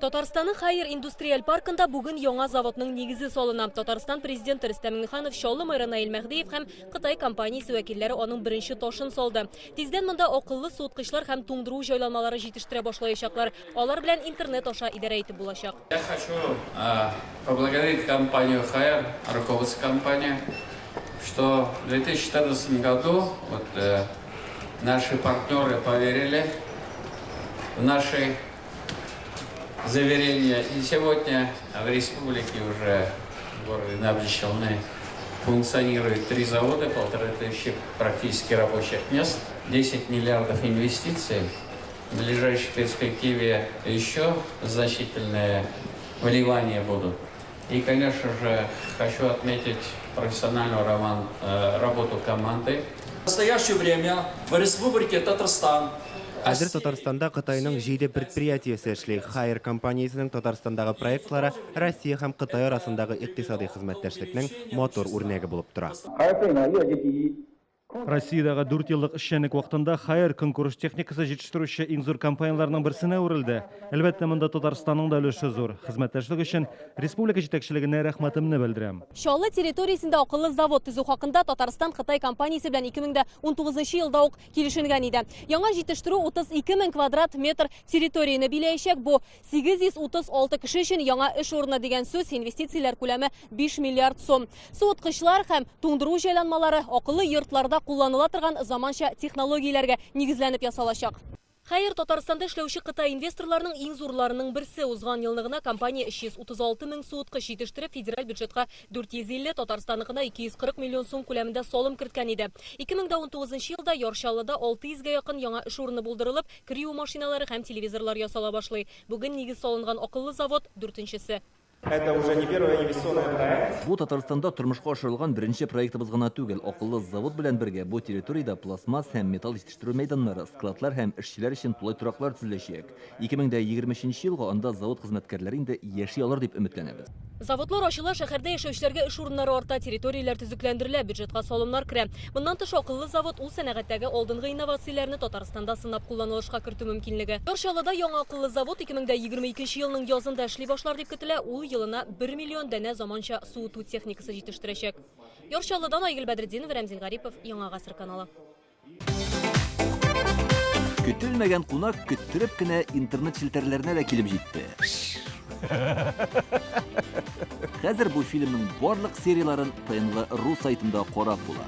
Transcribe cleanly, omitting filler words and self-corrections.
Татарстанның Хайер индустриаль паркында бүген яңа заводның нигезе салына. Татарстан Президенты Рөстәм Миңнеханов, Чаллы мэры Наил Мәһдиев һәм Кытай компаниясе вәкилләре аның беренче ташын салды. Тиздән монда акыллы суыткычлар һәм туңдыру җайланмалары җитештерә башлаячаклар. Алар белән интернет аша идарә итеп булачак. Я хочу поблагодарить компанию Haier, руководство компании, что в 2014 году вот, наши партнеры поверили в наши заверения. И сегодня в республике уже в городе Набережные функционирует три завода, 1500 практически рабочих мест, 10 миллиардов инвестиций. В ближайшей перспективе еще значительные вливания будут. И, конечно же, хочу отметить профессиональную роман, работу команды. В настоящее время в Республике Татарстан Хәзер Татарстанда Кытайның җиде предприятиесе эшли. Хайер компаниясенең Татарстандагы проектлары Россия һәм Кытай арасындагы икътисадый хезмәттәшлекнең матур үрнәге булып тора. Россиядәге дүрт еллык эшчәнлек вакытында Хайер көнкүреш техникасы җитештерүче иң зур компанияләрнең берсенә әверелде. Әлбәттә, монда Татарстанның да өлеше зур. Хезмәттәшлек өчен республика җитәкчелегенә рәхмәтемне белдерәм. Чаллы территориясендә акыллы завод төзү хакында Татарстан-Кытай компаниясе белән 2019 елда ук килешенгән иде. Яңа җитештерү 32 мең квадрат метр территорияне биләячәк. Бу 836 кеше өчен яңа эш урыны дигән сүз, инвестицияләр күләме 5 миллиард сум. Суыткычлар һәм туңдыру җайланмалары акыллы йортларда кулланыла торган заманча технологияләргә нигезләнеп ясалачак. Хәер, Татарстанда эшләүче Кытай инвесторларының иң зурларының берсе. Узган елны гына компания 336 мең суыткыч җитештереп, федераль бюджетка 450, Татарстанныкына 240 миллион сум күләмендә салым керткән иде. 2019 елда Яр Чаллыда 600 гә якын яңа эш урыны булдырылып, Кер юу машиналары һәм телевизорлар ясала башлый. Бүген нигез салынган акыллы завод, дүртенчесе. Это уже не первый инвестиционный проект. Бу Татарстанда тормышка ашырылган беренче проектыбыз гына түгел. Акыллы завод белән бергә бу территориядә пластмасс һәм металл җитештерү мәйданнары, складлар һәм эшчеләр өчен тулай тораклар төзеләчәк. 2023 елга анда завод хезмәткәрләре инде яши алыр дип өметләнәбез. Заводлар ачыла, шәһәрдә яшәүчеләргә эш урыннары арта, территорияләр төзекләндерелә, бюджетка салымнар керә. Моннан тыш, акыллы завод, ул сәнәгатьтәге алдынгы инновацияләрне Татарстанда сынап кулланылышка кертү мөмкинлеге. Яр Чаллыда яңа акыллы завод 2022 елның язында эшли башлар дип көтелә, ул елына бер миллион данә заманча суыту техникасы җитештерәчәк. Яр Чаллыдан Айгөл Бәдретдинова, Рәмзил Гарипов, Яңа Гасыр каналы. Көтелмәгән кунак көттереп кенә интернет челтәрләренә дә килеп җитте. Хәзер бу фильмның барлык серияләрен ТНВ.ру сайтында карап була.